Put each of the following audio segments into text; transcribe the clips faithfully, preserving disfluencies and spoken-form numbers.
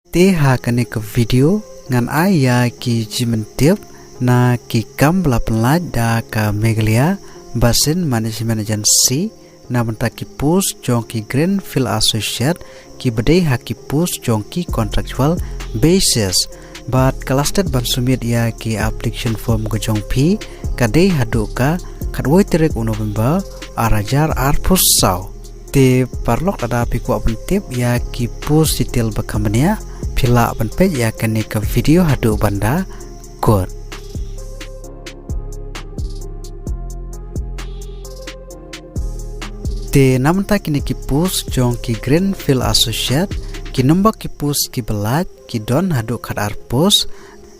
Te ha kane ka video ngan ai ïa ki jingmyntip na ki kam ba la pynlait da ka Meghalaya Basin Management Agency na bynta ki post jong ki Greenfield Associate ki ba dei ha ki post jong ki contractual basis. Bad ka last date ban submit ïa ki application form ka jong phi ka dei haduh ka khatwei tarik u November ar hajar arphew saw. Te paralok, lada phi kwah ban tip ïa ki post detail ba kham bniah, phi lah ban peit ïa kane ka video haduh ban da kut. Te na bynta kine ki post jong ki Greenfield Associate, ki number ki post ki ba lait ki don haduh khatar post.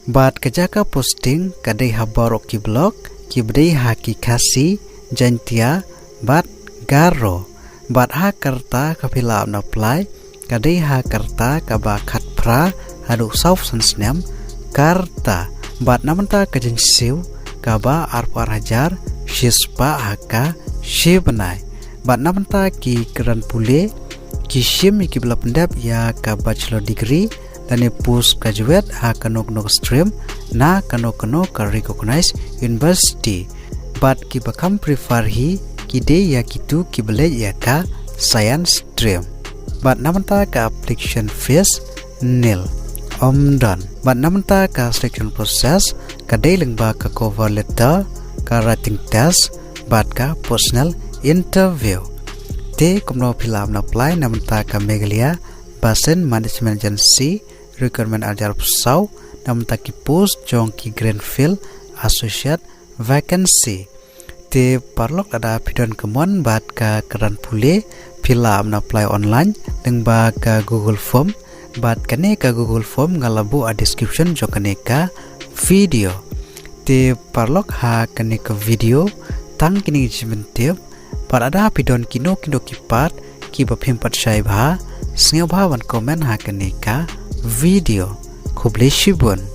Bad ka jaka posting ka dei ha baroh ki block ki ba dei ha ki Khasi, Jaintia bad Garo. Bad ha ka rta ka phi lah ban apply ka dei ha ka rta kaba khatphra haduh sawphew san snem ka rta. Bad na bynta ka jingsiew kaba arphew ar hajar shispah ha ka shibnai. Bad na bynta ki kyrdan pule, ki shim ïa ki ba la pyndep ïa ka bachelor degree lane postgraduate ha kano kano ka stream na kano kano ka recognized university. Bad ki ba kham prefer hi ki dei ïa kitu ki ba leit ïa ka science stream. Bad na bynta ka application fees, nil, ym don. Bad na bynta ka selection process ka dei lyngba ka cover letter, ka writing test bad ka personal interview. Te kumno phi lah ban apply na bynta ka Meghalaya Basin Management Agency Recruitment ar hajar arphew saw na bynta ki post jong ki Greenfield Associate vacancy. Te paralok, lada phi don ka mon bad ka kyrdan pule, phi lah ban apply online lyngba ka Google Form. Bad kane ka Google Form nga la buh ha description jong kane ka video. Te paralok, ha kane ka video tang kine ki jingmyntip. Bad lada phi don kino kino ki part ki ba phim pat shai bha, sngewbha ban comment ha kane ka video. Khublei shibun.